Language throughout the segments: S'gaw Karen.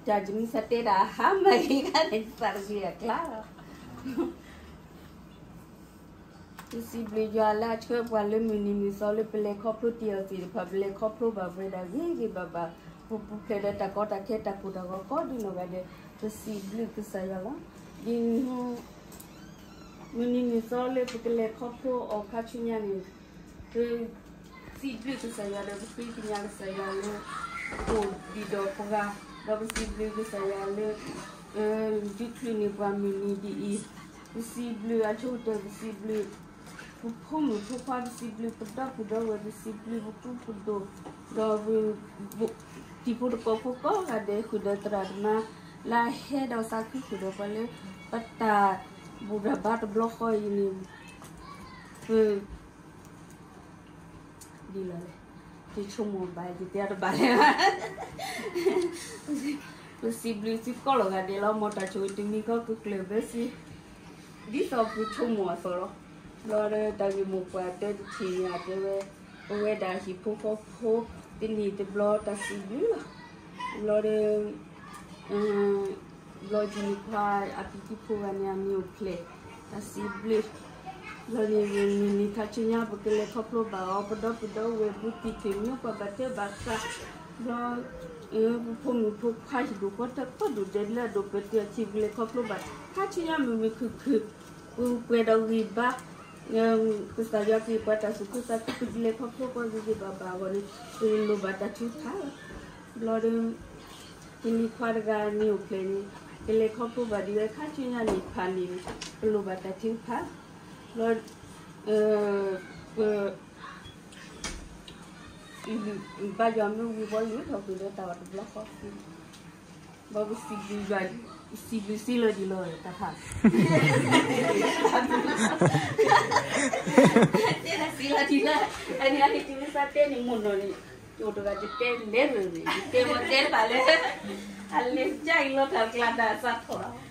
ယမုၢ်ဆါတဲဒၣ်ဟါမၢ်ဂ့ၤဂၤန့ၣ် သးတဂ့ၤအကျါလီၤ. ပစံးဘျုးယွၤလၢအဆှၢပှၤလၢမုၢ်နံၤမုၢ်သီလၢပလဲၤခီဖျိတ့ၢ်အီၤသ့ၣ်တဖၣ် ပလဲၤခီဖျိဘၣ်ပဝဲဒၣ်ဂ့ၤဂ့ၤဘၣ်ဘၣ် ပပူၤဖျဲးဒီးတၢ်ကီတၢ်ခဲတၢ်ကိၢ်တၢ်ဂီၤကိးဒ်နီၢ်ဂၤဒဲး ပစံးဘျုးကစၢ်ယွၤလီၤ. ဒ် မုၢ်နံၤမုၢ်သီလၢပကလဲၤခီဖျိအီၤခါဆူညါန့ၣ် ပစံးဘျုးကစၢ်ယွၤဒီးပဃ့ကညးကစၢ်ယွၤလၢ အိၣ်ဒံးဒီးပှၤ ဒီးပစံးဘျုးကစၢ်ယွၤလၢ ယုၢ်ချုးန့ၢ်ပှၤမုၢ်နံၤဒ်အံၤ, ပစံးဘျုးအဆိကတၢၢ် ပစံးဘျုး ပဖိမုၣ်ဖိခွါ ပစံးဘျုးပဒီပုၢ်ဒီဝဲၢ် ပစံးဘျုးပပုၢ်ပဒိၣ် ဒီး တံၤဖိတကီၢ်ဖိကိးဂၤဒဲး ဃုာ်ဒီးသရၣ်သမါ လၢအဟဲဒီးသးခုဃုာ်ဒီးပှၤလၢ ပတၢ်ဘူၣ်တၢ်ဘါတဘျီဃီအံၤန့ၣ် ပ ဒ်လဲၣ်, ယဆိကမိၣ်ဘၣ် ယတဲတဘၣ်လဲၣ်, ပစံးဘျုးသုကိးလီၤဂာ်ဒဲးလီၤ မ်တၢ်ဆိၣ်ဂ့ၤတမံၤဃီကကျၢၢ်ဘၢစ့ ဒ်သိးပဆိကမိၣ်အသိးလီၤ. ဘျီဒီးတၢ်ဂ့ၢ်မိၢ်ပှၢ်တဲတထံၣ်န့ၣ် အတဲဝဲ ပဝဲဒၣ်ဟံၣ်ဖိဃီဖိ တနံၣ်တဘျီတၢ်စံးဘျုးလီၤ. ဘျီဒီး ဘျီယနံၤခွါအပံၤကံဖိဂၤန့ၣ် အမံၤအိၣ်ဖျဲၣ် တၢ်စံးဘျုး ဘျီန့ၣ် မုၢ်နံၤခါဆူညါ ပကလဲၤခီဖျိဘၣ်အီၤ ပဒီပုၢ်ဒီဝဲၢ် ဘူးတံၢ်ထံၣ်မ့ၢ်ပှၤဘၣ်တဲဘၣ်ဃး ဘျီ ပဖိမုၣ်ဖိခွါဟံၣ်ဒိၣ်ဃီတၢၢ်ကိးဒူၣ်ဒဲးလၢအဒိၣ်ပတဲအခံ ပကလဲၤခီဖျိဘၣ် ခါဆူညါမုၢ်မုၢ်ခုၣ်ခုၣ် ပပှဲၤဒီးဂံၢ်ဘါ ကစၢ်ယွၤက့ၤပှၤတၢ်သူၣ်ခုသးခု ပကလဲၤခီဖျိပှၤဂ့ၤဂ့ၤဘၣ်ဘၣ်အဂီၢ်န့ၣ် ပလိၣ်ဘၣ်တၢ်ထုကဖၣ်လီၤ. ဘျီဒီး ယနံၤခွါတဂၤမံၤအိၣ်ဖျဲၣ်န့ၣ် ကလဲၤခီဖျိဘၣ်ဒ်ဝဲခါဆူညါန့ၣ် ဖးန့ၣ်န့ၣ် ပလိၣ်ဘၣ်တၢ်ထုကဖၣ် ဘျီ ပ ဘါယွၤမ့ၢ်ဝံၤဘီ လုၢ်ထီၣ်ကွံာ်ဒီးတၢ်အီၣ်တဘျီဃီ ဘီပစံးဘျုးယွၤ စံးဘျုးစံးလီၤဒ်လီၤတၢ်ဖး တဲဒၣ်စံးလီၤဒ်လီၤ အန့ၣ်အန့ၣ်တုၤမ့ၢ်သးတဲန့ၣ် မိၢ်နီၢ်န့ၣ် အိၣ်တဂၤတတဲလဲၤရၢၢ်န့ၣ် ယတဲဝဲတဲတဘၣ်လၢ အလဲၤကၢ်အံၤလီၤတၢ်ကျါတၢ်စးထီၣ်လီၤ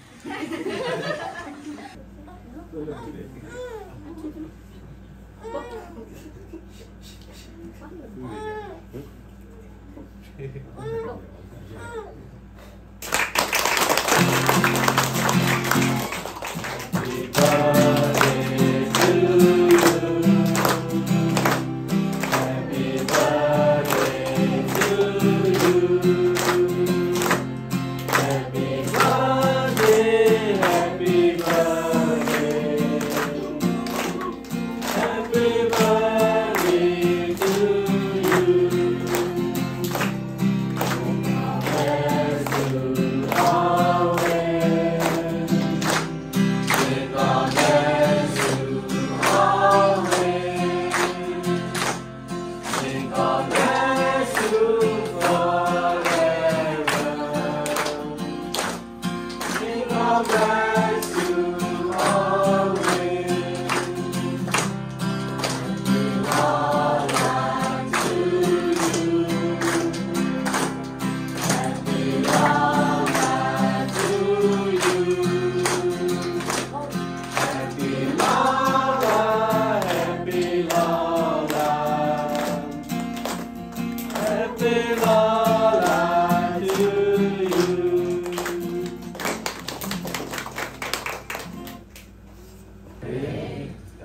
တဟ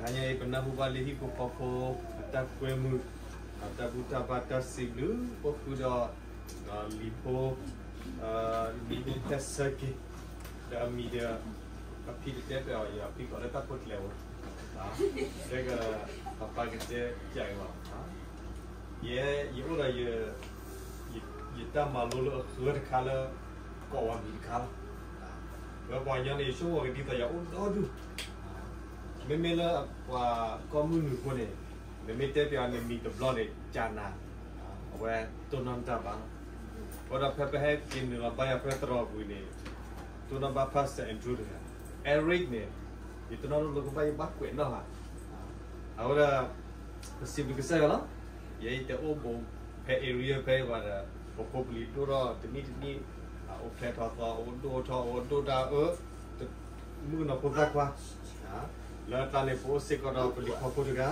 ါညါအံၤ ပနၢ်ဟူဘၣ်လၢဟံၣ်ဖိဃီဖိ အတၢ်ကွဲမုာ် အတၢ်ဘူၣ်တၢ်ဘါတၢ်စံးဘျုး ပဃုာ်ဒီး လံာ်ဖိ လံာ်ဖိဖဲဆၢက့ၤ ဒီးအမံၤဒီး အဖံတတဲပၠးအီၤ ယဖံကိးလၢတၢ်ဖိတလဲၤဝဲ လၢက အပၢ်ကတဲပၠးအီၤ ယဲ ယအိၣ်ဒီး ယတၢ်မၤလိလၢအဃၢတခါလၢ ကိးဝဲမံၤတခါလီၤ. ဝဲပှၤကညီန့ၣ် ယဆိကမိၣ်ကဒ်သိးယၤအိၣ်ဒီဒူၣ်, မ့မ့ၢ်လၢပှၤကီၢ်မုၢ်နုာ်ဖိန့ၣ် နမ့ၢ်တဲပၠးနမံၤတဘျီန့ၣ် ကနၤ အဝဲတိၢ်နီၣ်နတၢ်ဘၣ်လီၤ. အဃိဒီးဖဲပဟဲက့ၤနုာ်လီၤဘါယွၤဖဲသရိာ်ပူၤန့ၣ် တိၢ်နီၣ်ဘၣ် Pastor Andrew တဂၤ, Eric န့ၣ် ယတနီၣ်လိာ်ကဘၣ်ယဘၣ်ကွဲးနီၣ်ဧါ. အဃိဒီး ပစံးဘျုးကစၢ်ယွၤလီၤ. ယဲအံၤတအိၣ်ဘူးဖဲ area ဖဲအံၤဘၣ်ဒီး ပဖိပလံၤဒိၣ်ထီၣ်တနံၣ်တနံၣ်, အိၣ်ဖျဲၣ်ထီၣ်သီ အိၣ်ဒိၣ်ထီၣ် အိၣ်ဒိၣ်တၢ်အၢ မုၣ်ကနီၤဖိသၣ်ခွါ လၢအကျါန့ၣ် ပအိၣ်စ့ၢ်ကီးဒီးပလံၤခီဖိတဂၤ,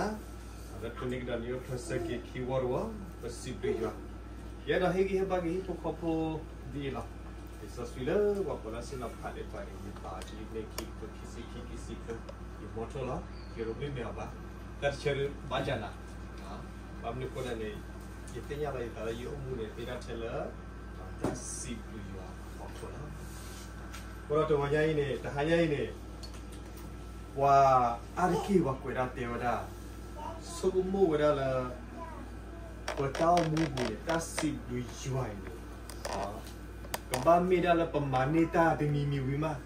လၢတနံၤကဒီးနံၤအိၣ်ဖျဲၣ်ဆၢက့ၤခံဝီတဝီ, ပစံးဘျုးယွၤ. ယအဲၣ်ဒိးဟ့ၣ်ဂံၢ်ဟ့ၣ်ဘါက့ၤဟံၣ်ဖိဃီဖိဒ်အံၤလီၤ. လံာ်စီဆှံလၢပှၤကွဲးလၢစ့ၣ်နီၤဖးသ့ၣ်တဖၣ်န့ၣ် ယပာ်လံာ်မ့ၢ်ခံ ခံဆံခံ ခံဆံခံ, ယမိၢ်ထိၣ်လီၤ, ယရိးဘ့ၣ်မ့ၢ်အီၤဘၣ်, တၢ်တဆၢဒုးဘၣ်ယၤနၤ, ဘၣ်မနုၤအဃိလဲၣ်န့ၣ်, ယသ့ၣ်ညါလီၤယသးလၢယအိၣ်မူန့ၣ် သ့ၣ်တၢ်ထဲလၢ တၢ်စံးဘျုးယွၤအဖီခိၣ်လီၤ. အဃိဒီးတဂီၤညါအံၤန့ၣ်, တဟါညါအံၤန့ၣ်, ပှၤအါတက့ၢ်ပှၤကွဲးဒၣ်တဲဝဲဒၣ်, ဆိကမိၣ်ဝဲဒၣ်လၢ ပတၢ်အိၣ်မူပူၤန့ၣ် တၢ်စံးဘျုးယွၤအံၤန့ၣ် ကဘၣ်မ့ၢ်ဒၣ်လၢပမၤန့ၢ်တၢ်တမံၤမံၤဝံၤမး,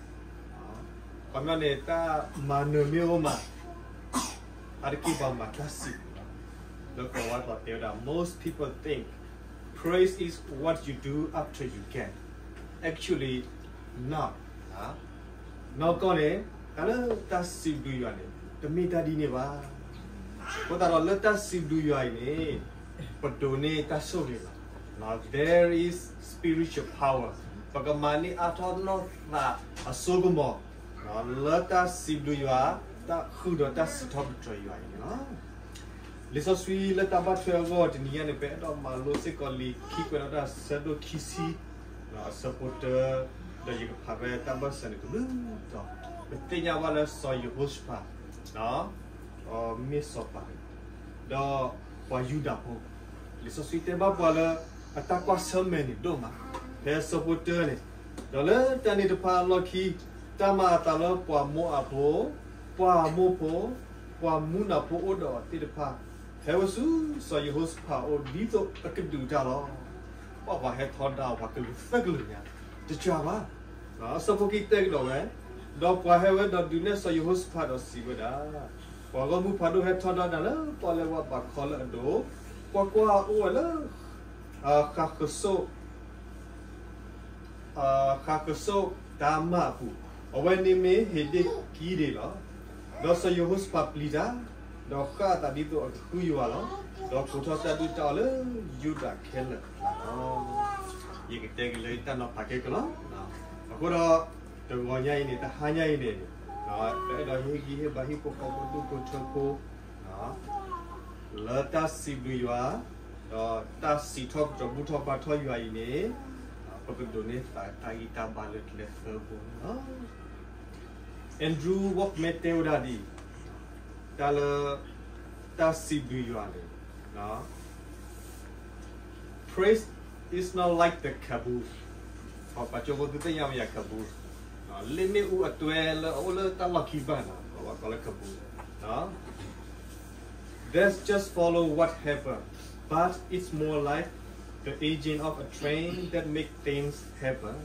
ခီပညီန့ၣ် တၢ်မၤနၢၤမ့ၢ်အိၣ်မး, အါတက့ၢ်ပှၤမၤတၢ်စံးဘျုးလီၤ. လၢကီၢ်ဝါတီၤတဲဝဲဒၣ်, most people think praise is what you do after you get. Actually not. နီၢ်ကီၢ်န့ၣ် တၢ်လၢတၢ်စံးဘျုးယွၤန့ၣ် တမ့ၢ်တၢ်ဒ်န့ၣ်ဘၣ်. အဃိသတးဒီးလၢတၢ်စံးဘျုးယွၤအံၤန့ၣ် ပဒိးန့ၢ်တၢ်ဆိၣ်ဂ့ၤလီၤ. There is spiritual power. ပကမၤန့ၢ်အါထီၣ်နီၢ်သးအစိကမီၤ လၢတၢ်စံးဘျုးယွၤ, တၢ်ဃုာ်ဒီးတၢ်စံးထီၣ်ပတြၢၤယွၤအံၤန့ၣ်လီၤ. လံာ်စီဆှံလၢတၢ်ဘၣ်ထွဲအဂီၢ်တနံၤညါန့ၣ် ပအဲၣ်ဒိးမၤလိစ့ၢ်ကီးလံာ်ခံကွဲးနီၣ်တၢ်ဆၢဒိၣ်ခံဆံ အဆၢဖိတၢ, ဒီးယကဖးဖဲတၢ်ဘၢၣ်စၢၤန့ၣ်တဘျုးတီၤ, ပသ့ၣ်ညါဘၣ်လၢစီၤယဟိၤၡဖး မ့ၢ်စီၤပၤ, ဒီးပှၤယူဒၤဖိ, လံာ်စီဆှံတဲဘၣ်ပှၤလၢ အတၢ်ကွၢ်ဆၢၣ်မဲာ်န့ၣ်ဒိၣ်မး, ဖဲဆၢဖိတၢန့ၣ်, ဒီးလၢတၢ်န့ၣ်တဖၣ်အလီၢ်ခံ တၢ်မၤအသးလၢပှၤမိၤအၤဖိ, ပှၤအမိၣ်ဖိ, ပှၤမူနၤဖိအိၣ်ဒီးအီၤသ့ၣ်တဖၣ်, ဟဲဝဲဆူစီၤယဟိၤၡဖးအအိၣ်ဒ်သိးအကဒုးတၢ်လီၤ. ပှၤပှၤဟဲထီဒါအီၤပှၤကလုာ်သၢကလုာ်ညါ, တစှၤဘၣ်. အဆၢဖိခံတဲကဒီးဝဲ, ဒီးပှၤဟဲဝဲဒီးဒုးနဲၣ်စီၤယဟိၤၡဖးဒီးစံးဝဲဒၣ်, ပှၤဂီၢ်မုၢ်ဖးဒိၣ်ဟဲထီဒါနၤလၢပီၣ်လဲၣ်ဝါဘးခီလၢအဒိၣ်, ကွၢ်ကွၢ်, အိၣ်ဝဲလၢ ဃးဃစိၣ် ဃးဃစိၣ်တၤမၢ်အပူၤ, အဝဲန့ၣ်မ့ၢ်ဟ့းဒ့ၣ်ကံဒ့ၣ်လီၤ. ဒီးစီၤယဟိၤၡဖးပျံၤတၢ်, ဒီးဃၣ်အသးဒ်သိးအကဃုယွၤလီၤ. ဒီးကိးထီၣ်တၢ်ဒုၣ်တၢ်အီၣ်လၢယူဒၤခဲလၢာ်လီၤ. ယကတဲက့ၤလၢတၢ်နီၤဖးကဲကလီၤ. အဃိဒီး တဂီၤညါအံၤန့ၣ် တဟါညါအံၤန့ၣ်, ပအဲၣ်ဒိးဟ့ၣ်ဂံၢ်ဟ့ၣ်ဘါဟံၣ်ဖိဃီဖိဒူၣ်ဖိထၢဖိ လၢတၢ်စံးဘျုးယွၤ, ဒီးတၢ်စံးထီၣ်ပတြၢၤဘူၣ်ထီၣ်ဘါထီၣ်ယွၤအံၤန့ၣ်, ပကဒိးန့ၢ်သးတၢ်ဂံၢ်တၢ်ဘါလၢကျဲသၢဘိန့ၣ်လီၤ. Andrew Wommack တဲဝဲဒၣ်ဒ်အံၤ, တၢ်လၢ တၢ်စံးဘျုးယွၤန့ၣ်, praise is not like the caboose. ပှၤကၠိဖိသုသ့ၣ်ညါဝဲယၤ caboose, လ့ၣ်မ့ၣ်အူအတွဲလၢအအိၣ်လၢတၢ်လီၢ်ခံဘၣ်န့ၣ်, ပှၤကိးလၢ caboose. That's just follow what happen, but it's more like the engine of a train that make things happen.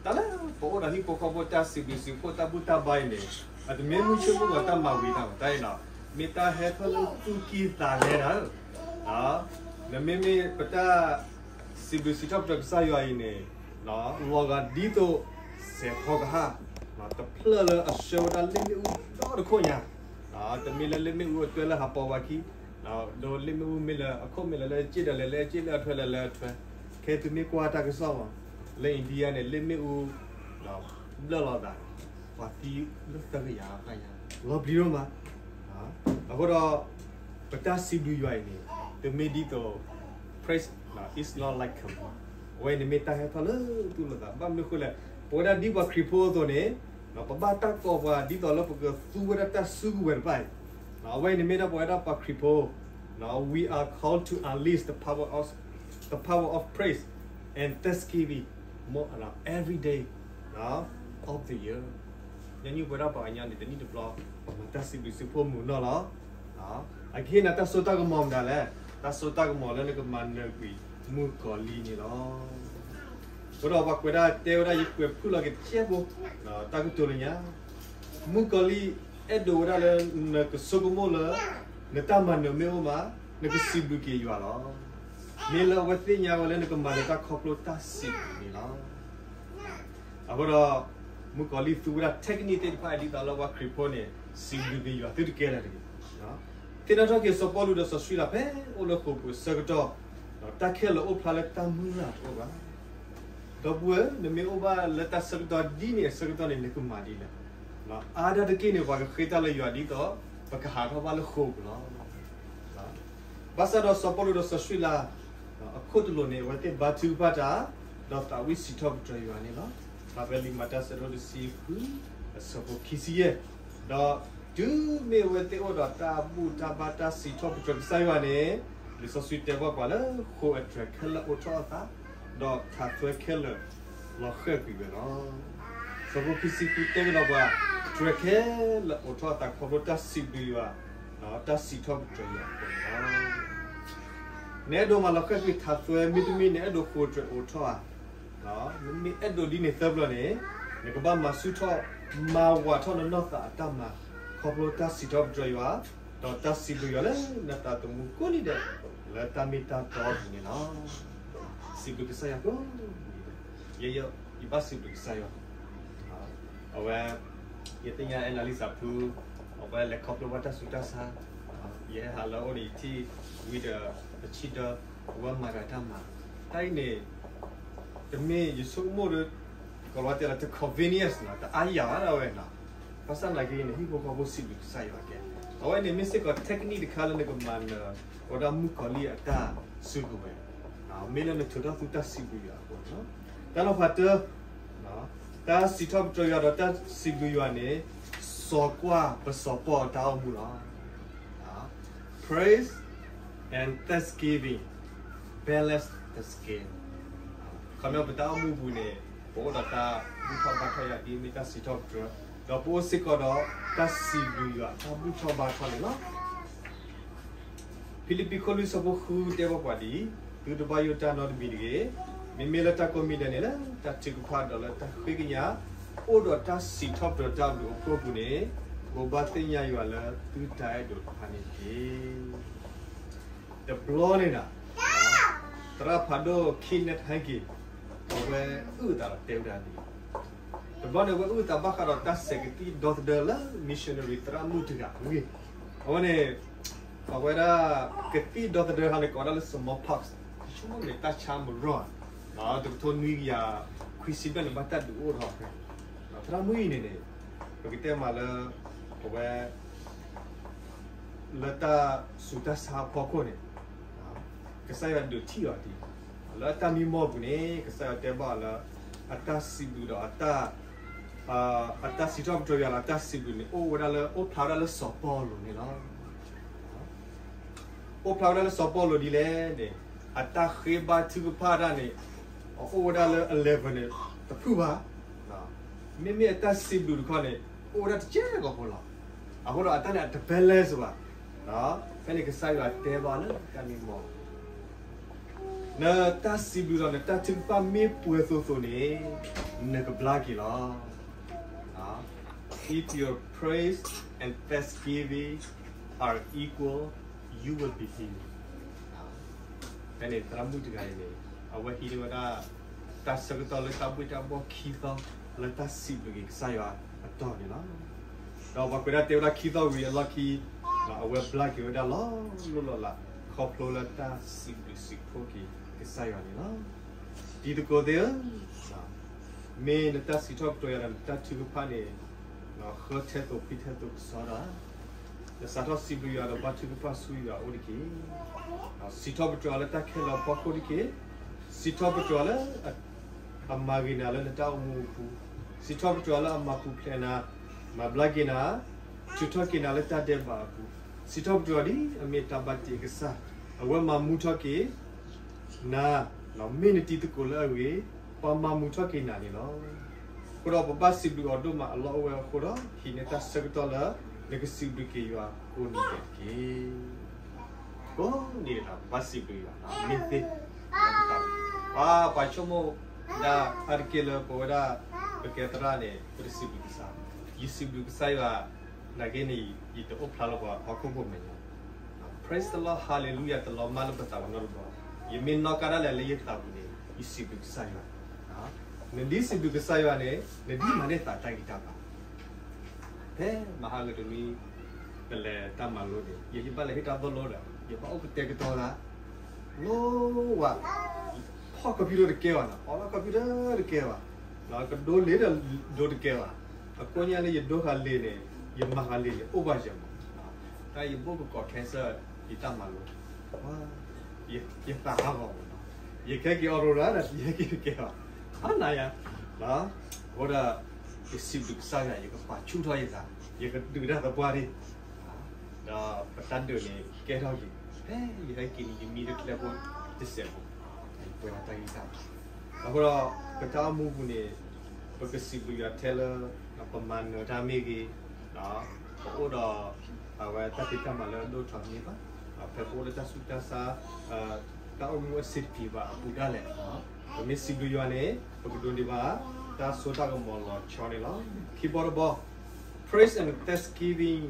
တၢ်လၢပအိၣ်ဒီးဟံၣ်ဖိဃီဖိတၢ်စံးဘျုးစံးဖှိၣ်တၢ်ဘူၣ်တၢ်ဘါအံၤန့ၣ်, အတမ့ၢ်မုၢ်ဆ့ၣ်မုၢ်ဂီၤတၢ်မၤဝံၤတၢ်ဘၣ်, တၢ်အံၤန့ၣ် မ့ၢ်တၢ်ဟဲထီၣ်လၢသူၣ်ကံၢ်သးလဲတၢ်ဧၢ, နမ့မ့ၢ်ပတၢ်စံးဘျုးစံးထီၣ်ပတြၢၤကစၢ်ယွၤအံၤန့ၣ်, လီၤဂာ်ဒ်သိး စဲးဖီကဟၣ်, တဖျၢၣ်လၢအဆှၢဝဲဒၣ်လ့ၣ်မ့ၣ်အူဒီတခိၣ်ညါ, တမ့ၢ်လၢလ့ၣ်မ့ၣ်အူအတွဲလၢဟးပိာ်ဝဲခံ ဒီးလ့ၣ်မ့ၣ်အူမ့ၢ်လၢအခိၣ်မ့ၢ်လၢလၢအစ့ၣ်ဒီးလဲၤလၢအစ့ၣ်လၢအထွဲလၢလၢအထွဲ, ခဲသုမ့ၢ်ကွၢ်တၢ်ကစီၣ်မး, လၢ India န့ၣ် လ့ၣ်မ့ၣ်အူ ဘျၢၣ်လီၤသးန့ၣ်, ပှၤသံလၢသၢကယၤအဃၣ်ညါ, လီၤပျံၤဒိၣ်မး. အဃိဒီး ပတၢ်စံးဘျုးယွၤအံၤန့ၣ် တမ့ၢ်ဒ်သိး praise is not like a, အဝဲန့ၣ်မ့ၢ်တၢ်ဟဲထီၣ်လၢသူၣ်လၢသး, ဘၣ်မနုၤအဃိလဲၣ်, ပဝဲဒၣ်ဒ်ပှၤခရံာ်ဖိအသိးန့ၣ်, ပဘၣ်တၢ်ကိးပှၤဒ်သိးလၢပကသူဝဲဒၣ်တၢ်စုကဝဲၤတဖၣ်အံၤ, အဝဲန့ၣ်မ့ၢ်ဒၣ်ပဝဲဒၣ်ပှၤခရံာ်ဖိ, we are called to unleash the power of, the power of praise and thanksgiving more every day of the year. ညီနုၢ်ပဝဲဒၣ်ပှၤကညီန့ၣ် တနံၣ်တဘျီ ပမၤတၢ်စံးဘျုးစံးဖှိၣ်မုာ်နီၢ်လီၤ. အကဟ့ၣ်နၤတၢ်စိတၢ်ကမီၤမတၤလဲၣ်, တၢ်စိတၢ်ကမီၤလၢနကမၤနၢၤကွံာ်မုၣ်ကီၤလံၢ်န့ၣ်လီၤ. အဃိဒီးပှၤကွဲးဒၣ်တဲဝဲဒၣ် ယကွဲးဖုၣ်လီၤက့ၤတကဲဖိ, တၢ်ကတိၤလၢညါ, မုၣ်ကီၤလံၢ်အဲၣ်ဒိးဝဲဒၣ်လၢနကဆိကမိၣ်လၢ နတၢ်မၤနၢၤမ့ၢ်အိၣ်မး နကစံးဘျုးက့ၤယွၤလီၤ. မ့ၢ်လၢအဝဲသ့ၣ်ညါဝဲလၢနကမၤနၢၤတၢ်ခီဖျိတၢ်စံးဘျုးန့ၣ်လီၤ. အဃိဒီး မုၣ်ကီၤလံၢ်သူဝဲဒၣ် technique သ့ၣ်တဖၣ်ဒ်သိးလၢပှၤခရံာ်ဖိန့ၣ် စံးဘျုးက့ၤယွၤသုတကဲလၢၤတဂ့ၤ. သ့ၣ်နီၣ်ထီၣ်က့ၤစီၤပီလူးဒီးစီၤစံလၤ ဖဲအိၣ်လၢဃိာ်ပူၤအဆၢကတီၢ်, တၢ်ခဲလၢာ်အိၣ်ဖျါလၢတၢ်မုၢ်လၢ်တအိၣ်ဘၣ်. ဒီပုၢ်ဝဲၢ်, နမ့ၢ်အိၣ်ဘၣ်လၢတၢ်ဆၢကတီၢ်ဒ်န့ၣ်အဆၢကတီၢ်န့ၣ် နကမၤဒ်လဲၣ်. အါဒၣ်တက့ၢ်န့ၣ် ပှၤကဃ့တၢ်လၢယွၤဒ်သိး ပကဟးထီၣ်ဘၣ်လၢဃိာ်ပူၤလီၤ. ဘၣ်ဆၣ်ဒီးစီၤပီလူးဒီးစီၤစံလၤ အခိၣ်တလိာ်န့ၣ် အဝဲသ့ၣ်ဘါထုကဖၣ်တၢ်, ဒီးသးဝံၣ်စံးထီၣ်ပတြၢၤယွၤန့ၣ်လီၤ. ဖဲလံာ်မၤတၢ်ဆၢဒိၣ်တဆံဃု အဆၢဖိခံဆံယဲၢ်, ဒီးတုၤမ့ၢ်အဝဲသ့ၣ်အိၣ်ဒီးတၢ်ဘူၣ်တၢ်ဘါတၢ်စံးထီၣ်ပတြၢၤကစၢ်ယွၤန့ၣ်, လံာ်စီဆှံတဲဘၣ်ပှၤလၢ ဃိာ်အတြဲၤခဲလၢာ်အိးထီၣ်အသး, ဒီးထးသွဲခဲလၢာ်လီၤဃဲၣ်ကွံာ်ဝဲလီၤ. ဆၢဖိခံဆံဃုတဲကဒီးပှၤ, တြဲၤခဲလၢာ်အိးထီၣ်အသးခီဖျိတၢ်စံးဘျုးယွၤ, တၢ်စံးထီၣ်ပတြၢၤယွၤအဃိန့ၣ်လီၤ. နအဲၣ်ဒိးမၤလီၤဃဲၣ်ကွံာ်ထးသွဲ မ့တမ့ၢ် နအဲၣ်ဒိးဃိာ်တြဲၤအိးထီၣ်ဧါ. မ့မ့ၢ်အဲၣ်ဒိးဒ်န့ၣ်သၢဘျီန့ၣ်, နကဘၣ်မၤဆူၣ်ထီၣ် မၤဝးထီၣ်နနီၢ်သးအတၢ်မၤ, ခီဖျိတၢ်စံးထီၣ်ပတြၢၤယွၤ, ဒီးတၢ်စံးဘျုးယွၤလၢနသးသမူကိးနံၤဒဲး, လၢတၢ်မ့ၢ်တၢ်တီအပူၤန့ၣ်လီၤ. စံးဘျုးကစၢ်ယွၤကိးနံၤဒဲး, ယဲယဘၣ်စံးဘျုးကစၢ်ယွၤ အဝဲ, ယသ့ၣ်ညါအဲၣ်နၤလံစးဖု, အဝဲလဲၤခီဖျိဘၣ်တၢ်ဆူးတၢ်ဆါ, ယဟဲဟးလၢအအိၣ်န့ၣ် ယထံၣ်ဝံဒီး ပဆံၣ်ဒၢ, အဝဲမၤတၢ်တၢ်မၤ, တၢ်အံၤန့ၣ်, တမ့ၢ်ယဆိကမိၣ်ဒီး, ကိးလီၤတဲလီၤတ convenience နီၤ, တအါယၤဘၣ်ဒၣ်ဝဲနီၤ, ဘၣ်ဆၣ်သနာ်က့န့ၣ် ဟံၣ်ဖိဃီဖိစံးဘျုးကစၢ်ယွၤကဲ, အဝဲန့ၣ်မ့ၢ်စ့ၢ်ကီး technique တခါလၢနကမၤနၢၤ, အဝဲဒၣ်မုၣ်ကီၤလံၢ်အတၢ်စုကဝဲၤ, မ့ၢ်လၢနထုးထီၣ်သုတၢ်စံးဘျုးယွၤအဃိန့ၣ်လီၤ. တၢ်နီၤဖးတၢ တၢ်စံးထီၣ်ပတြၢၤယွၤဒီးတၢ်စံးဘျုးယွၤန့ၣ်, စီၤကွၢ်ပစီၤပီၢ်အတၢ်အိၣ်မူလီၤ. Praise and thanksgiving balance the scale. ခီပညီပတၢ်အိၣ်မူပူၤန့ၣ်, ပအိၣ်ဒီးတၢ်ဘူၣ်ထီၣ်ဘါထီၣ်ယွၤဒ်မ့ၢ်တၢ်စံးထီၣ်ပတြၢၤ, ဒီးပအိၣ်စ့ၢ်ကီးဒီးတၢ်စံးဘျုးယွၤတၢ်ဘူၣ်ထီၣ်ဘါထီၣ်န့ၣ်လီၤ. ဖံလံးပံးခိၣ်လွံၢ်ဆၢဖိဃုတဲဘၣ်ပှၤဒ်အံၤ, သုတဘၣ်ယိၣ်တၢ်နီတမံၤတဂ့ၤ, မ့မ့ၢ်လၢတၢ်ကိးမံၤဒဲးန့ၣ်လၢတၢ်ထုကဖၣ်ဒီးလၢတၢ်ဃ့ကညး, အိၣ်ဒီးတၢ်စံးထီၣ်ပတြၢၤတၢ်ဘျုးအဖှိၣ်ပူၤန့ၣ်, ဘိးဘၣ်သ့ၣ်ညါယွၤလၢသုတၢ်အဲၣ်ဒိးတဖၣ်န့ၣ်တက့ၢ်. တဘျီန့ၣ်ဒီး, သရၣ်ဖးဒိၣ် Kenneth Hagin, အဝဲအုၣ်အသးဒီးတဲဝဲဒၣ်ဒ်အံၤ, တဘျီန့ၣ် အဝဲအုၣ်အသးဘၣ်ဃးဒီးတၢ်စဲးကသံၣ်ဒီသဒၢလၢ missionary သရၣ်မုၣ်တဂၤအဂ့ၢ်, အဝဲန့ၣ်, အဝဲဒၣ်, ကသံၣ်ဒီသဒၢဟီန့ၣ် ကိးဝဲဒၣ်လၢ smallpox, ယဆိကမိၣ်န့ၣ် တၢ်ဆါမရီၣ်, တကထိနွံကယၤခွံဆံဘျဲၣ်န့ၣ် ဘၣ်တၢ်ဒုးအိၣ်ထီၣ်ဖဲ, သရၣ်မုၣ်အံၤန့ၣ်န့ၣ်, ပကတဲမးလၢ, အဝဲ လၢတၢ်ဆူးတၢ်ဆါအဖီခိၣ်န့ၣ်, ကစၢ်ယွၤဒုးထံၣ်အီၤဒ်အံၤ, လၢအတၢ်မံမီၢ်ပူၤန့ၣ် ကစၢ်ယွၤတဲဘၣ်အီၤလၢ, အတၢ်စံးဘျုးဒီးအတၢ်, အတၢ်စံးထီၣ်ပတြၢၤယွၤဒီးအတၢ်စံးဘျုးန့ၣ် အိၣ်ဝဲဒၣ်လၢ အိၣ်ဖျါဝဲဒၣ်လၢစီၤပီလူးန့ၣ်လီၤ. အိၣ်ဖျါဝဲဒၣ်လၢစီၤပီလူးဒ်လဲၣ်န့ၣ်, အတၢ်ဃ့ဘါထုကဖၣ်တၢ်န့ၣ်, အအိၣ်ဝဲဒၣ်လၢ အ level န့ၣ်, တဖုၣ်ဘၣ်, မ့မ့ၢ်အတၢ်စံးဘျုးတခီန့ၣ်, အိၣ်ဝဲဒၣ်တကဲကီၢ်ဖိလီၤ. အဃိဒီးအတၢ်န့ၣ်အတ balance ဘၣ်, ဖဲန့ၣ်ကစၢ်ယွၤတဲဘၣ်လၢတၢ်မံမီၢ်, နတၢ်စံးဘျုးဒီးနတၢ်ထုကဖၣ်မ့ၢ်ပှဲၤသိးသိးန့ၣ်, နကဘျါက့ၤလီၤ. If your praise and thanksgiving are equal, you will be healed. ဖဲန့ၣ်သရၣ်မုၣ်တဂၤအံၤန့ၣ်, အဝဲဟံးန့ၢ်ဝဲဒၣ်, တၢ်ဆၢကတီၢ်လၢတၢ်ဘှ့ၣ်တၢ်ဘှီၣ်ခံသီ, လၢတၢ်စံးဘျုးက့ၤကစၢ်ယွၤအတီၢ်န့ၣ်လီၤ. ဒီးပှၤကွဲးဒၣ်တဲဝဲဒၣ်ခံသီဝံၤအလီၢ်ခံ, အဝဲဘျါက့ၤဝဲဒၣ်လီၤလိၢ်လီၤလး, ခီဖျိလၢတၢ်စံးဘျုးစံးဖှိၣ်က့ၤကစၢ်ယွၤန့ၣ်လီၤ. တံၤသကိးသ့ၣ်ဧၢ, မ့ၢ်နတၢ်စံးထီၣ်ပတြၢၤယွၤဒီးနတၢ်ထုကဖၣ်န့ၣ်, ဃၢထဲသိးဖှံထဲသိးကစီဒီဧါ, နစးထီၣ်စံးဘျုးယွၤဒီးဘါထုကဖၣ်ဆူယွၤအအိၣ်တက့ၢ်. စံးထီၣ်ပတြၢၤအီၤလၢတၢ်ခဲလၢာ်အဖီခိၣ်တက့ၢ်. စံးထီၣ်ပတြၢၤအီၤလၢ, အမၤဂ့ၤနၤလၢနတၢ်အိၣ်မူအပူၤ, စံးထီၣ်ပတြၢၤအီၤလၢအမၤပူၤဖျဲးနၤ, မၤဘျါက့ၤနၤ, ထုးထီၣ်က့ၤနၤလၢတၢ်ဒဲးဘးအပူၤ, စံးထီၣ်ပတြၢၤအီၤဒ်အမ့ၢ်တၢ်ဘၣ်တ့အကစၢ်, အဝဲမၤမူထီၣ်က့ၤ နၤ, မ့ၢ်နတံၤသကိးလၢအဂ့ၤ, ပှၤမၤမူထီၣ်က့ၤနၤန့ၣ်လီၤ. အဃိဒီးပဘၣ်စံးဘျုးအီၤဒိၣ်မးအလီၢ်အိၣ်ဝဲအဃိဒီး ဟံးန့ၢ်တၢ်ဆၢကတီၢ်လၢ နကစံးဘျုးက့ၤယွၤကိးနံၤဒဲးတက့ၢ်. ကိးနံၤဒဲး ပဘၣ်စံးဘျုးယွၤ, မ့ၢ်သ့, ပှၤ, ပှၤဆိကမိၣ်ဒၣ်အါတက့ၢ်လၢပဝဲဒၣ် ပကဲသရၣ်န့ၣ် ပတစံးဘျုးကစၢ်, ယစံးဘျုးကစၢ်ယွၤ, နာ်က့န့ၣ် ယတအိၣ်ဖျါလၢပှၤဟီၣ်ခိၣ်ဖိမဲာ်ညါ Praise the Lord, Hallelujah တလီၤမၢ်လၢပသးပူၤနီတဘျီ, ယမ့ၢ်နီၣ်ကါဒၣ်လဲာ်လၢယသးပူၤန့ၣ် ယစံးဘျုးကစၢ်ယွၤ, နဒ်စံးဘျုးကစၢ်ယွၤန့ၣ် နဒ်မၤန့ၢ်သးတၢ်ဂံၢ်တၢ်ဘါ, ဖဲမဟါဂီၤတနွံ ပလဲၤတၢ်မၤလိန့ၣ် ယဘၣ်လဲၤဟ့ၣ်တၢ်သိၣ်လိဒီး ယဘၣ်အိၣ်ကတဲာ်ကတီၤသး လိဝဲ, ဖီၣ် computer တကဲဘၣ်နီၤ, အီၣ်လီၢ် computer တကဲဘၣ်, ကဒိလံာ်ဒီးဒိတကဲဘၣ်, အကိးညါလၢယဒိဃာ်လံာ်န့ၣ် ယမၤဃာ်လံာ်န့ၣ် အိၣ်ဘၣ်ယၤမး, တၢ်ယဘိၣ်ကကိး cancel ယတၢ်မၤလိ, ယသးဟးဂီၤမးနီၤ, ယကဟဲက့ၤ Aurora ဒီး ယဟဲက့ၤတကဲဘၣ်, အါနၤယၤ, အဃိဒီး ယစံးဘျုးကစၢ်ယွၤ ယကပာ်ဆူၣ်ထီၣ်ယသး, ယကဒုးတၢ်သပှၢ်ဒံး, ဒီးပတၢ်ဒုးန့ၣ်ကဲထီၣ်က့ၤ, ဖဲယဟဲက့ၤန့ၣ် ယမံတကျဲဖိတစဲးဖိ, ယပှဲၤဒီးတၢ်ဂံၢ်တၢ်ဘါ, အဃိဒီး ပတၢ်အိၣ်မူပူၤန့ၣ် ပကစံးဘျုးယွၤထဲလၢ ပမၤနၢၤတၢ်မ့ၢ်ဂ့ၤ, ပအိၣ်ဒီး အဝဲတၢ်ဖံးတၢ်မၤလၢအဒိၣ်ထီၣ်မ့ၢ်ဘၣ်, ဖဲပအိၣ်လၢတၢ်ဆူးတၢ်ဆါ တၢ်အိၣ်မူအဆံးတပံၤဘၣ်အပူၤဒၣ်လဲာ်, ပမ့ၢ်စံးဘျုးယွၤန့ၣ် ပကဒိးန့ၢ်ဘၣ် တၢ်စိတၢ်ကမီၤလီၤဆီန့ၣ်လီၤ. ခံဘီတဘီ praise and thanksgiving,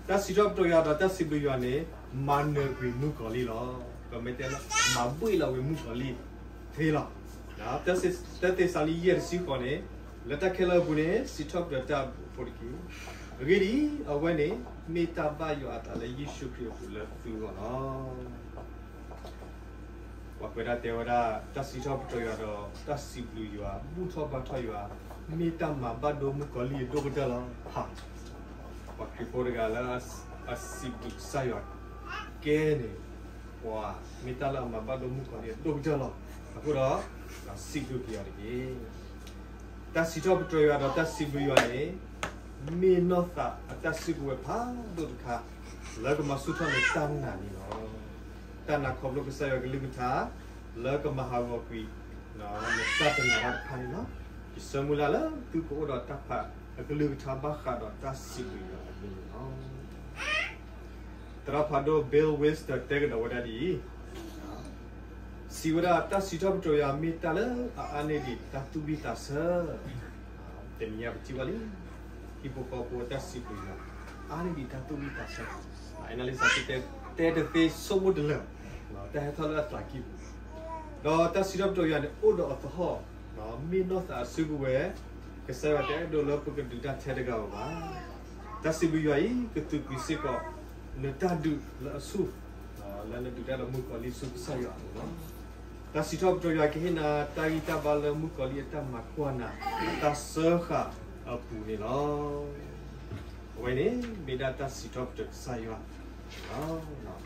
တၢ်စံးထီၣ်ပတြၢၤယွၤဒီးတၢ်စံးဘျုးယွၤန့ၣ် မၤနၢၤကွံာ်မုၣ်ကီၤလံၢ်လီၤ. ပမ့ၢ်တဲလၢ မၤဘှံးလီၤဝံၤမုၣ်ကီၤလံၢ်သ့လီၤ. တၢ်သ့းစၤလနံ ယဲၢ်တဆံဃိးန့ၣ် လၢတၢ်ခဲလၢာ်အပူၤန့ၣ် စံးထီၣ်ပတြၢၤတၢ်ဖိတက့ၢ်. အဂ့ၢ်ဒ်အံၤ, အဝဲန့ၣ် မ့ၢ်တၢ်ဘၣ်ယွၤအသးလၢယ့ၣ်ၡူးခရံာ်အပူၤလၢသုဂီၢ်လီၤ. ပှၤကွဲးဒၣ်တဲဝဲဒၣ် တၢ်စံးထီၣ်ပတြၢၤယွၤဒီးတၢ်စံးဘျုးယွၤ ဘူၣ်ထီၣ်ဘါထီၣ်ယွၤ မ့ၢ်တၢ်မၤဘၣ်ဒိမုၣ်ကီၤလံၢ်အဒိၣ်ကတၢၢ်လီၤ. ပှၤခရံာ်ဖိတဂၤလၢအစံးဘျုးကစၢ်ယွၤကဲန့ၣ် ပှၤမ့ၢ်တၢ်လၢအမၤဘၣ်ဒိမုၣ်ကီၤလံၢ်အဒိၣ်ကတၢၢ်လီၤ. အဃိဒီး စံးဘျုးက့ၤအီၤတက့ၢ်. တၢ်စံးထီၣ်ပတြၢၤယွၤဒီးတၢ်စံးဘျုးယွၤန့ၣ် မ့ၢ်နီၢ်သးအတၢ်စုကဝဲၤဖးဒိၣ်တခါ လၢကမၤဆူၣ်ထီၣ်နတၢ်နာ်န့ၣ်လီၤ. တၢ်နာ်ခီဖျိကစၢ်ယွၤကလုၢ်ကထါ လၢကမၤဟးဂီၤကွံာ် နတၢ်တနာ်တၢ်တခါန့ၣ်လီၤ. ယဆၢမုၢ်လၢ်လၢသုကအိၣ်ဒီးတၢ်ဖးအကလုၢ်ကထါဘၣ်ဃးဒီးတၢ်စံးဘျုးယွၤအဂ့ၢ်န့ၣ်လီၤ. သရၣ်ဖးဒိၣ် Bill Winston တဲကဒီးဝဲဒၣ်ဒ်အံၤ, စံးဝဲဒၣ် တၢ်စံးထီၣ်ပတြၢၤယွၤမ့ၢ်တၢ်လၢအအါန့ၢ်ဒံးတၢ်သူၣ်ဝံၣ်သးဆၢ, တနံၤညါပထံၣ်ဘၣ်လံ, ဟံၣ်ဖိဃီဖိတၢ်စံးဘျုးယွၤ အါန့ၢ်ဒံးတၢ်သူၣ်ဝံၣ်သးဆၢ, အဲၣ်လံစၤ တဲတသ့ဆိကမိၣ်တလၢာ်, တၢ်ဟဲထီၣ်လၢအသးကံၢ်ပူၤ, ဒီးတၢ်စံးထီၣ်ပတြၢၤယွၤန့ၣ် အိၣ်ဒီးအသဟီၣ်, မ့ၢ်နီၢ်သးအစုကဝဲၤ, ကစၢ်ယွၤတအဲၣ်ဒိးလၢပကဒုးတၢ်ထဲတဂၤဧိၤဘၣ်. တၢ်စံးဘျုးယွၤအံၤ ကသုးကွံာ်စ့ၢ်ကီး နတၢ်ဒုးလၢအဆူၣ်, လၢနဒုးတၢ်ဒီးမုၣ်ကီၤလံၢ်ဆူကစၢ်ယွၤအပူၤလီၤ. တၢ်စံးထီၣ်ပတြၢၤယွၤကဟ့ၣ်နၤတၢ်ဂံၢ်တၢ်ဘါလၢမုၣ်ကီၤလံၢ်အတၢ်မၤကွၢ်နၤ အတၢ်စၢဃာ်အပူၤန့ၣ်လီၤ. အဝဲန့ၣ် မ့ၢ်ဒၣ်တၢ်စံးထီၣ်ပတြၢၤကစၢ်ယွၤလီၤ.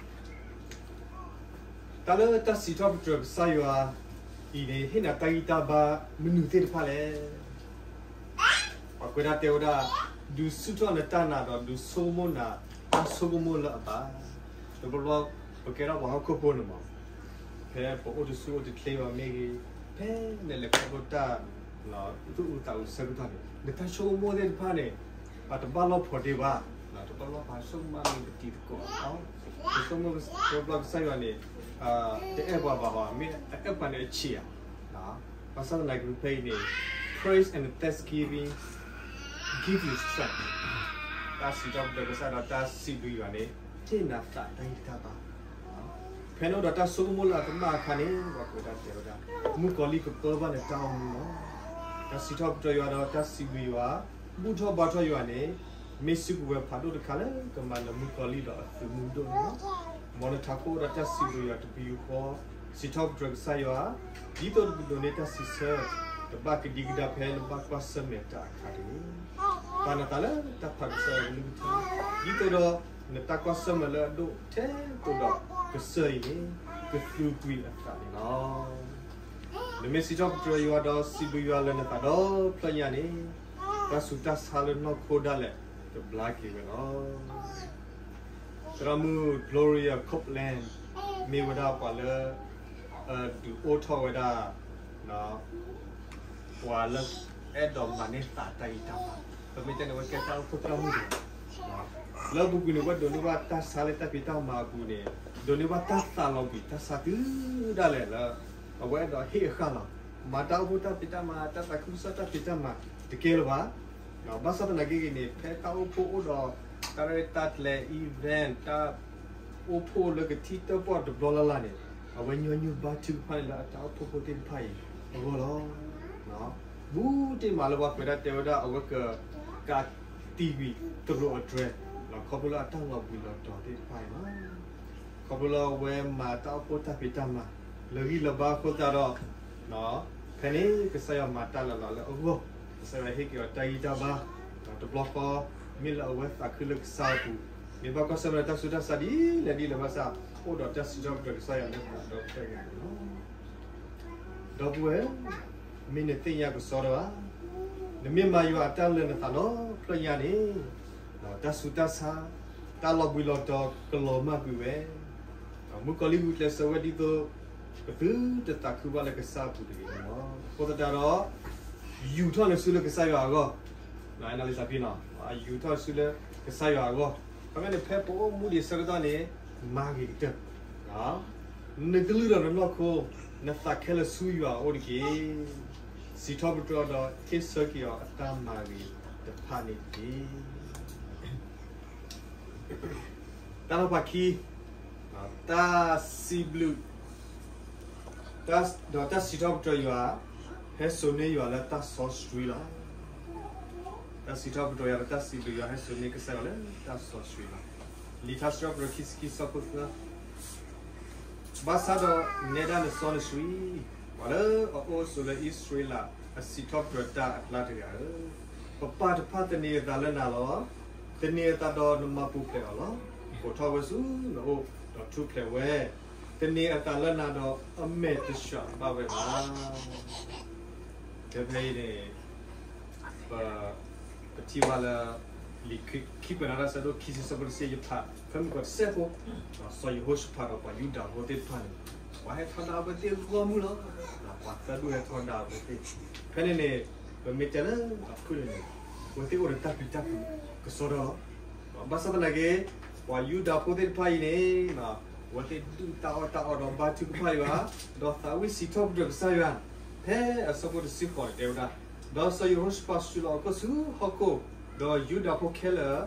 တၢ်လၢတၢ်စံးထီၣ်ပတြၢၤကစၢ်ယွၤအံၤန့ၣ် ဟ့ၣ်နၤတၢ်ဂံၢ်တၢ်ဘါမနုၤသ့ၣ်တဖၣ်လဲၣ်. ပှၤကွဲးဒၣ်တဲဝဲဒၣ်, ဒုးဆူၣ်ထီၣ်နတၢ်နာ်ဒီးဒုးဆိကမိၣ်နၤ တၢ်ဆိကမိၣ်လၢအဘၣ်. တဘျီဘျီ ပကဲထီၣ်ပှၤဟီၣ်ခိၣ်ဖိန့ၣ်မး, ဖဲပအိၣ်တဆူၣ်အိၣ်တချ့ဘၣ်မ့ၢ်ဂ့ၤ, ဖဲလဲၤလဲၤခီဖျိတၢ် သူၣ်အုးသးအုးဆၢကတီၢ်န့ၣ် နတၢ်ဆိကမိၣ်သ့ၣ်တဖၣ်န့ၣ် အတဘၣ်လီၢ်ဖိးဒံးဘၣ်, တဘၣ်လီၢ်ဖးဆိကမိၣ်မ့ၢ်ပတံၤသကိးအီၤ, ပဆိကမိၣ်တဘျီကစၢ်ယွၤန့ၣ် တအဲၣ်ပှၤဘၣ်ဘၣ်, မ့ၢ်အအဲၣ်ပှၤန့ၣ်အဆံးဧါ. ဘၣ်ဆၣ်သနာ်က့ဖဲအံၤန့ၣ် praise and thanksgiving give you strength. တၢ်စံးထီၣ်ပတြၢၤကစၢ်ဒီးတၢ်စံးဘျုးယွၤန့ၣ် ဟ့ၣ်နၤသးတၢ်ဂံၢ်တၢ်ဘါ. ဖဲနအိၣ်ဒီးတၢ်ဆိကမိၣ်လၢအကမၣ်အခါန့ၣ် ပှၤကွဲးဒၣ်တဲဝဲဒၣ်, မုၣ်ကီၤလံၢ်ကပၢဘၣ်နတၢ်အိၣ်မူလီၤ. တၢ်စံးထီၣ်ပတြၢၤယွၤဒီးတၢ်စံးဘျုးယွၤ ဘူၣ်ထီၣ်ဘါထီၣ်ယွၤန့ၣ် မ့ၢ်စုကဝဲၤဖးဒိၣ်တခါလၢကမၤနၢၤမုၣ်ကီၤလံၢ်ဒီးအသုးမုၢ်ဒိၣ်န့ၣ်လီၤ. မ်နထးခိၣ်ဒီးတၢ်စံးဘျုးယွၤတပယူာ်ဃီ, စံးထီၣ်ပတြၢၤကစၢ်ယွၤ, ဒ်သိးနကဒိးန့ၢ်တၢ်စံးဆၢ တဘၣ်ကဒံကဒါဖဲနဘၣ်ကွၢ်ဆၢၣ်မဲာ်တၢ်အခါတဂ့ၤ. ပာ်နသးလၢတၢ်ဖးကစၢ်ယွၤကလုၢ်ကထါ, ဒ်သိးဒီးနတၢ်ကွၢ်ဆၢၣ်မဲာ်လၢအဒိၣ်ထဲသိးဒီးကစၢၢ်အံၤန့ၣ် ကသုးကွံာ်အသးန့ၣ်လီၤ. နမ့ၢ်စံးထီၣ်ပတြၢၤယွၤဒီးစံးဘျုးယွၤလၢနသးဒီဖျၢၣ်ညါန့ၣ်, တၢ်ဆူးတၢ်ဆါလၢနီၢ်ခိဒၣ်လဲာ် ကဘျါက့ၤဝဲလီၤ. သရၣ်မုၣ် Gloria Copeland မ့ၢ်ဝဲဒၣ်ပှၤလၢ ဒုးအိၣ်ထီၣ်ဝဲဒၣ် ပှၤလၢအဲၣ်ဒိးမၤန့ၢ်သးတၢ်ဂံၢ်တၢ်ဘါ, ပမ့ၢ်တဲန့ၣ် အဝဲကဲတၢ်အိၣ်ဖှိၣ်သရၣ်မုၣ်တဂၤ, လၢအပူၤကွံာ်န့ၣ် အဝဲဒိးန့ၢ်ဘၣ်တၢ်ဆါလၢတၢ်ဖံးတၢ်မၤအပူၤန့ၣ် ဒိးန့ၢ်ဘၣ်တၢ်သးလီၤဘှံးတၢ်ဆါတုၤဒၣ်လဲာ်လၢ အဝဲအဲၣ်ဒိးဟ့ၣ်အဃၢ်လီၤ. မၤတၢ်အိၣ်ဖှိၣ်တၢ်ဖံးတၢ်မၤ တၢ်သးခုကစီၣ်တၢ်ဖံးတၢ်မၤတကဲလၢၤဘၣ်. ဘၣ်ဆၣ်သနာ်က့ဂ့ၤန့ၣ် ဖဲတၢ်အိၣ်ဖှိၣ်အိၣ်ဒီး တၢ်ရဲၣ်တၢ်ကျဲၤ event တၢ်အိၣ်ဖှိၣ်လၢကထံၣ်တၢၣ်ပီၣ်တဘျီလၢ်လၢ်န့ၣ် အဝဲညီနုၢ်ဘါထုကဖၣ်န့ၣ်လၢအတၢ်အိၣ်ဖှိၣ်ဖိသ့ၣ်တဖၣ်အံၤအဂီၢ်လီၤ. ဘူးတ့ၢ်မးလၢပှၤကွဲးဒၣ်တဲဝဲဒၣ် အဝဲကကးတံာ်ကွံာ်သရိာ်အတြဲၤ ခီဖျိလၢအတၢ်လီၤဘှံးလီၤတီၤသ့ၣ်တဖၣ်အံၤလီၤ. ခီဖျိလၢအဝဲမၤတၢ်အိၣ်ဖှိၣ်တၢ်ဖံးတၢ်မၤ လၢဂံၢ်လၢဘါအဃိသတးဒီး ဖဲန့ၣ်ကစၢ်ယွၤမၤတၢ်လၢလီၤလၢအဂီၢ်, ကစၢ်ယွၤဟ့ၣ်က့ၤအီၤတၢ်ဂံၢ်တၢ်ဘါ, တဘျီဃီ မ့ၢ်လၢအဝဲသးခုလၢကစၢ်အပူၤ, မ့ၢ်ဘၣ်ကွၢ်ဆၢၣ်မဲာ်လၢတၢ်ဆူးတၢ်ဆါဒ်လဲၣ်ဒ်လဲၣ်ဘၣ်ဆၣ် အိၣ်ဒီးတၢ်စံးထီၣ်ပတြၢၤကစၢ်ယွၤလၢသးဒီဖျၢၣ်ညါန့ၣ်လီၤ. ဒီပုၢ်ဝဲၢ်, မ့ၢ်နသ့ၣ်ညါကစီဒီဧါ, နမ့ၢ်မၤယွၤအတၢ်လၢနသးဒီဖျၢၣ်ညါန့ၣ်, တၢ်ဆူးတၢ်ဆါ, တၢ်လီၤဘှံးလီၤတီၤကလီၤမၢ်ကွံာ်ဝဲ, မုၣ်ကီၤလံၢ်ဂုာ်ကျဲးစၢးဝဲဒ်သိး ပသုတသးခုဘၣ်လၢကစၢ်အပူၤတဂ့ၤန့ၣ်လီၤ. အဃိသတးဒီး ယူာ်ထီၣ်နစုလၢကစၢ်ယွၤအဂီၢ်, နလံာ်သးဖံနီၤ, ယူာ်ထီၣ်နစုလၢကစၢ်ယွၤအဂီၢ်, ခီဖျိန့ၣ် ဖဲပအိၣ်မူဒံးဆၢကတီၢ်န့ၣ် မၤဂ့ၤကတၢၢ် နကလုၢ်ဒီးနနီၢ်ခိ, နသးခဲလၢာ်ဆူယွၤအအိၣ်တက့ၢ်. စံးထီၣ်ပတြၢၤဒီးဟ့ၣ်ဆၢက့ၤအီၤအတၢ်မၤဂ့ၤတဖၣ်န့ၣ်တက့ၢ်. တၢ်နီၤဖးခံ, တၢ်စံးဘျုး, ဒီးတၢ်စံးထီၣ်ပတြၢၤယွၤ, ဟဲစိာ်န့ၢ်ယွၤလၢတၢ်စီဆှံလီၤ. တၢ်စံးထီၣ်ပတြၢၤယွၤဒီးတၢ်စံးဘျုးယွၤဟဲစိာ်န့ၢ်ကစၢ်ယွၤလၢတၢ်စီဆှံလီၤ. လံာ်ထါစံးထီၣ်ပတြၢၤခံဆံခံဆၢဖိသၢ ဘၣ်ဆၣ်ဒီးနဲဒၣ်နစီနဆှံ, ပှၤလၢအအိၣ်ဆိးလၢအံၣ်စရ့လးအစံးထီၣ်ပတြၢၤတၢ်အကျါတဂၤဧၢ, ပပၢ်တဖၣ်သန့ၤအသးလၢနၤလီၤ. သန့ၤအသးဒီးနမၤပူၤဖျဲးအီၤလီၤ. ကိးထီၣ်ဝဲဆူနအိၣ်ဒီးထူၣ်ဖျဲးဝဲ, သန့ၤအသးလၢနၤဒီးအမဲာ်တဆှးဘၣ်ဝဲဘၣ်. ဖဲဖဲအံၤန့ၣ် ပ ပထံၣ်ဘၣ်လၢ လံာ်ခံကွဲးနီၣ်တၢ်ဆၢဒိၣ်ခံဆံဆၢဖိတဆံယဖး ဖဲမုၢ်ကီၢ်တစဲးဖိ, စီၤယဟိၤၡဖးဒီးပှၤယူဒၤဖိသ့ၣ်တဖၣ်န့ၣ် ပှၤဟဲထီဒါအဝဲသ့ၣ်ဂီၢ်မုၢ်လီၤ. ပှၤသၢဒူၣ်ဟဲထီဒါအဝဲသ့ၣ်, ဖဲန့ၣ်န့ၣ် ပမ့ၢ်တဲလၢအဖုၣ်န့ၣ်န့ၣ် အဝဲသ့ၣ်အိၣ်ဒီးတၢ်ပျံၤတၢ်ဖုးကစီဒီလီၤ. ဘၣ်ဆၣ်သနာ်က့ ပှၤယူဒၤဖိသ့ၣ်တဖၣ်အံၤန့ၣ် အဝဲသ့ၣ်ဒုၣ်တၢ်အီၣ်တၢ်အီဒီးဘါထုကဖၣ်ယွၤ, ဒီးသးဝံၣ်စံးထီၣ်ပတြၢၤကစၢ်ယွၤ, ဖဲအဆၢဖိတဆံဃိးန့ၣ်တဲဝဲဒၣ်, ဒီးစီၤယဟိၤၡဖးစူၤလီၤအခိၣ်ဆူဟီၣ်ခိၣ်, ဒီးယူဒၤဖိခဲလၢာ်,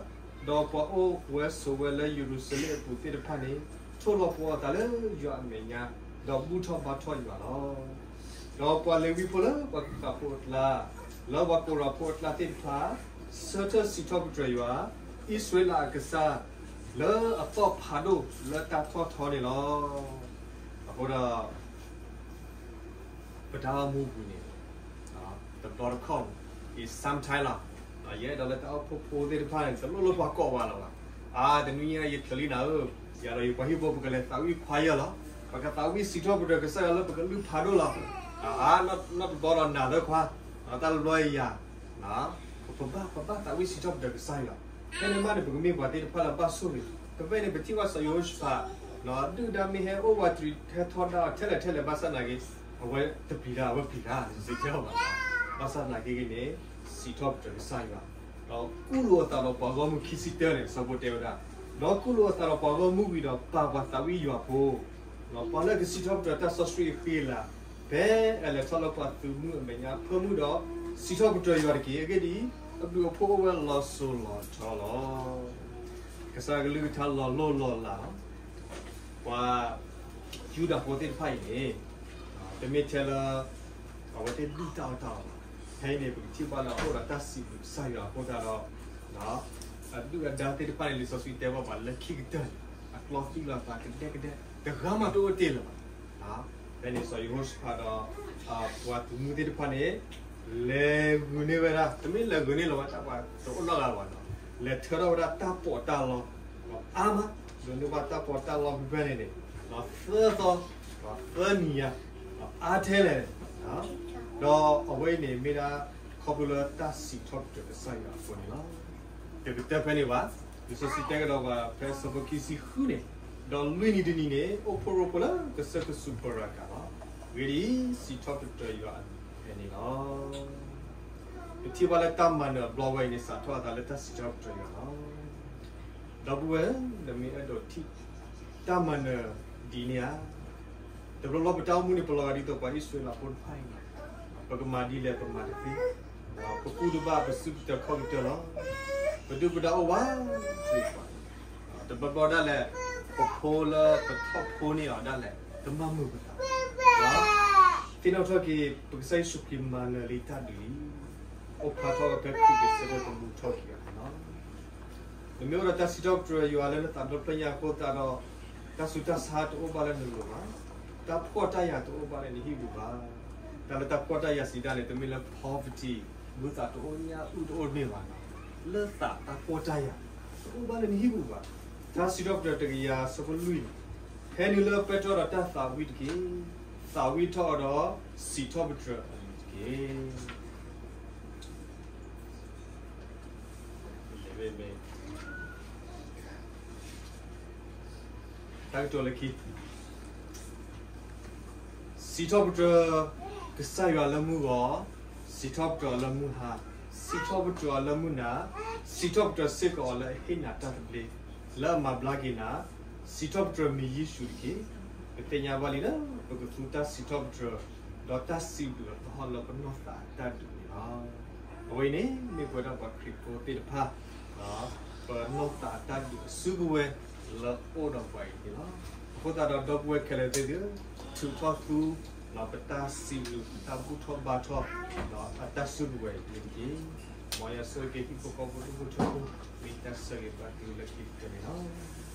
ဒီးပှၤအိၣ်ဝဲဆိးဝဲလၢယရူၤၡလ့ၣ်အပူၤသ့ၣ်တဖၣ်န့ၣ် ထိၣ်လီၤပှီၤအသးလၢယွၤအမဲာ်ညါ, ဒီးဘူၣ်ထီၣ်ဘါထီၣ်ယွၤလီၤ. ဒီးပှၤလ့ၤဝံဖိလၢပှၤဃးဖိအကျါ, လၢပှၤကိးရၤဖိအကျါသ့ၣ်တဖၣ်, ဆၢထၢၣ်စံးထီၣ်ပတြၢၤယွၤ, အံၣ်စရ့လးအကစၢ်, လၢအသီၣ်ဖးဒိၣ်လၢတၢ်ထီၣ်ထီန့ၣ်လီၤ. အဃိဒီး ပတၢ်အိၣ်မူပူၤန့ၣ် တဘျီတခီၣ် is sometime လီၤ. ယအဲၣ်ဒိးလၢတၢ်အိၣ်ဖှိၣ်ဖိသ့ၣ်တဖၣ်န့ၣ် တလိၣ်လၢပှၤကိးပှၤလၢၤဘၣ်. အါ တနွံညါယချုးလံနၤဧၢ, ယၤဒီးယပှၤဟံၣ်ဖိပကလဲၤသးဝံၣ်ခွါယၢၢ်လီၤ. ပကသးဝံၣ်စံးထီၣ်ပတြၢၤကစၢ်ယွၤလၢပကလုၢ်ဖးဒိၣ်လီၤ. အါ နီၢ်တဘျီဒီးနၤလၢခွါ, တၢ်တဘျီယၤ ပဘၣ် ပဘၣ်သးဝံၣ်စံးထီၣ်ပတြၢၤကစၢ်ယွၤ. ဖဲန့ၣ်မးန့ၣ် ပကမ့ၢ်ပှၤသ့ၣ်တဖၣ်လၢအဘၣ်ဆိၣ်ဂ့ၤ, ဖဲဖဲန့ၣ် ပထံၣ်ဘၣ်စီၤယဟိၤၡဖး, ဒုၣ်ဒါမ့ၢ်ဟဲအိၣ်ဝးတရံး ဟဲထီဒါအီၤထဲလဲၣ်ထဲလဲၣ် ဘၣ်ဆၣ်သနာ်က့ အဝဲတပျံၤတၢ် အဝဲပျံၤတၢ် စ့ၢ်ကီးဘၣ်. ဘၣ်ဆၣ်သနာ်က့န့ၣ် စံးထီၣ်ပတြၢၤကစၢ်ယွၤ, ဒီးကူၣ်လိာ်အသးဒီးပှၤဂီၢ်မုၢ်ခံဆံတၢန့ၣ် ဆၢဖိတဲဝဲဒၣ်, ဒီးကူၣ်လိာ်အသးဒီးပှၤဂီၢ်မုၢ်ဝံၤဒီးပာ်ပှၤသးဝံၣ်ယွၤဖိ ပှၤလၢကစံးထီၣ်ပတြၢၤတၢ်စီဆှံအဃံအလၤ, ဖဲအလဲၤထီၣ်လၢပှၤသုးမုၢ်အမဲာ်ညါအဖၢမုၢ်ဒီး စံးထီၣ်ပတြၢၤယွၤတက့ၢ်. အဂ့ၢ်ဒ်အံၤ, အဘျုးအဖှိၣ်အိၣ်ဝဲလီၤစိၤလီၤထီလီၤ. ကစၢ်ကလုၢ်ကထါလီၤလိၢ်လီၤလးလီၤ. ပှၤယူဒၤဖိသ့ၣ်တဖၣ်အံၤန့ၣ် တမ့ၢ်ထဲလၢ အဝဲသ့ၣ်ဒုၣ်တၢ်အီၣ်တၢ်အီဘၣ်. ဖဲအံၤန့ၣ် ပကထံၣ်ဘၣ်လၢအအိၣ်ဒီးတၢ်စံးဘျုးကစၢ်ယွၤအဃိသတးဒီး အဒုၣ်အဒါသ့ၣ်တဖၣ်န့ၣ် လံာ်စီဆှံတဲဘၣ်ပှၤလၢခံကတၢၢ်န့ၣ် အကျီသံလီၤသးကဒဲကဒဲ တဂၤမးတအိၣ်တ့ၢ်လၢၤဘၣ်. ဖဲန့ၣ်စီၤယဟိၤၡဖးဒီး ပှၤသုးမုၢ်သ့ၣ်တဖၣ်န့ၣ် လဲၤဂုာ်န့ၢ်ဝဲဒၣ် တမ့ၢ်လဲၤဂုာ်န့ၢ်လီၤဝဲတၢ်ပှၤတအိၣ်နီတဂၤလၢၤဘၣ်နီၤ, လဲၤထၢထီၣ်ဝဲဒၣ်တၢ်ပီးတၢ်လီ အါမး, ဒိးန့ၢ်ဘၣ်တၢ်ပီးတၢ်လီဖဲဖဲန့ၣ်န့ၣ် သၢသီ သၢနံၤညါ အါထဲလဲၣ်န့ၣ် ဒီးအဝဲအံၤန့ၣ် မ့ၢ်ဒၣ်ခီဖျိလၢတၢ်စံးထီၣ်ပတြၢၤကစၢ်ယွၤအဃိန့ၣ်လီၤ. တကတၢၢ်ဖဲန့ၣ်ဘၣ်, လံာ်စီဆှံတဲကဒီးပှၤဖဲအဆၢဖိခံဆံဃုန့ၣ်, ဒီးလွံၢ်နံၤတနံၤန့ၣ် အိၣ်ဖှိၣ်ရိဖှိၣ်လၢကစၢၢ်ကစူးပရၤကၤလီၤ. အဂ့ၢ်ဒ်အံၤ, စံးထီၣ်ပတြၢၤယွၤဖဲန့ၣ်လီၤ. ပထံၣ်ဘၣ်လၢတၢ်မၤနၢၤအဘျီဝဲအံၤန့ၣ် စးထီၣ်အသးလၢတၢ်စံးထီၣ်ပတြၢၤယွၤလီၤ. ဒီပုၢ်ဝဲၢ်, နမ့ၢ်အဲၣ်ဒိးထံၣ် တၢ်မၤနၢၤဒ်န့ၣ်ဧါ. တဘျီဘျီပတၢ်အိၣ်မူန့ၣ် ပလီၤဂာ်ဒ်သိးပှၤအံၣ်စရ့လးဖိတဖၣ်အံၤ, ပကမၤဒ်လဲၣ်ပမၤတသ့, ပကူၣ်တဘၣ် ပစံးကတၢၢ်ခီၣ်ကတၢၢ်လီၤ. ပဒုၣ်ပဒါအိၣ်ဝးတရံးပှၤ, တဘျီဘျီဒၣ်လဲာ် ပဖိလၢပထီၣ်ဖိန့ၢ်အီၤဒၣ်လဲာ် တမၤမုာ်ပသး. သ့ၣ်နီၣ်ထီၣ်က့ၤ ပကစၢ်ယ့ၣ်ၡူးခရံာ်မၤနၢၤလံတၢ်ဒုးအံၤ, အိၣ်ဖျါထီၣ်ဝဲဖဲခရံာ်ကစၢ်ဒၣ်တမူထီၣ်က့ၤအီၤန့ၣ်လီၤ. နမ့ၢ်အိၣ်ဒီးတၢ်စံးထီၣ်ပတြၢၤယွၤလၢနသးဒီဖျၢၣ်ညါအဃိသတးဒီး, တၢ်ဆူးတၢ်ဆါတအိၣ်ဘၣ်လၢနလိၤဘၣ်, တၢ်ဖှီၣ်တၢ်ယာ်တအိၣ်ဘၣ်လၢနဟံၣ်ပူၤဘၣ်. တၢ်လၢတၢ်ဖှီၣ်တၢ်ယာ်စံးဒၣ်န့ၣ် တမ့ၢ်လၢ poverty မုၢ်သးတအိၣ်ညၣ်အုၣ်တအိၣ်န့ၢ်ဘၣ်န့ၣ်, လၢသးတၢ်ဖှီၣ်တၢ်ယာ် တအိၣ်ဘၣ်လၢနဟံၣ်ပူၤဘၣ်. တၢ်စံးထီၣ်ပတြၢၤတကယၤဆၢဖိလွံၢ်န့ၣ်, ဟဲနုာ်လၢပဲတြီဒီးတၢ်သးဝံၣ်တက့ၢ်. သးဝံၣ်ထီၣ်ဒီးစံးထီၣ်ပတြၢၤအလိၤတက့ၢ်. တၢ်ကတိၤလၢခံ, စံးထီၣ်ပတြၢၤကစၢ်ယွၤလၢမုၢ်ဂီၤ, စံးထီၣ်ပတြၢၤအီၤလၢမုၢ်ဟါ, စံးထီၣ်ပတြၢၤအီၤလၢမုၢ်နၤ, စံးထီၣ်ပတြၢၤစ့ၢ်ကီးအီၤလၢအဟ့ၣ်နၤတၢ်သဘျ့, လၢအမၤဘျါက့ၤနၤ, စံးထီၣ်ပတြၢၤမံၤယ့ၣ်ၡူးတက့ၢ်. ပသ့ၣ်ညါဘၣ်လံလၢ ပကသူတၢ်စံးထီၣ်ပတြၢၤ ဒီးတၢ်စံးဘျုးအသဟီၣ်လၢပနီၢ်သးအတၢ်ဒုးန့ၣ်လီၤ. အဝဲအံၤန့ၣ် မ့ၢ်ပဝဲဒၣ်ပှၤခရံာ်ဖိသ့ၣ်တဖၣ် ပနီၢ်သးအတၢ်ဒုးအစုကဝဲၤလၢအအိၣ်ဒီးပှၤအံၤန့ၣ်လီၤ. အဃိသတးဒီး ဒီပုၢ်ဝဲၢ်ခဲလၢာ်သ့ၣ်ဧၢ, ထုးထီၣ်သူ ပတၢ်စံးဘျုး ပတၢ်ဘူၣ်ထီၣ်ဘါထီၣ် ဒီးအတၢ်စုကဝဲၤအံၤန့ၣ်တက့ၢ်. မ်ယွၤဆိၣ်ဂ့ၤက့ၤဟံၣ်ဖိဃီဖိဒူၣ်ဖိထၢဖိ မ့ၢ်တၢ်ဆၢဂ့ၤဘၣ်သုလၢခံကတၢၢ်န့ၣ်လီၤ.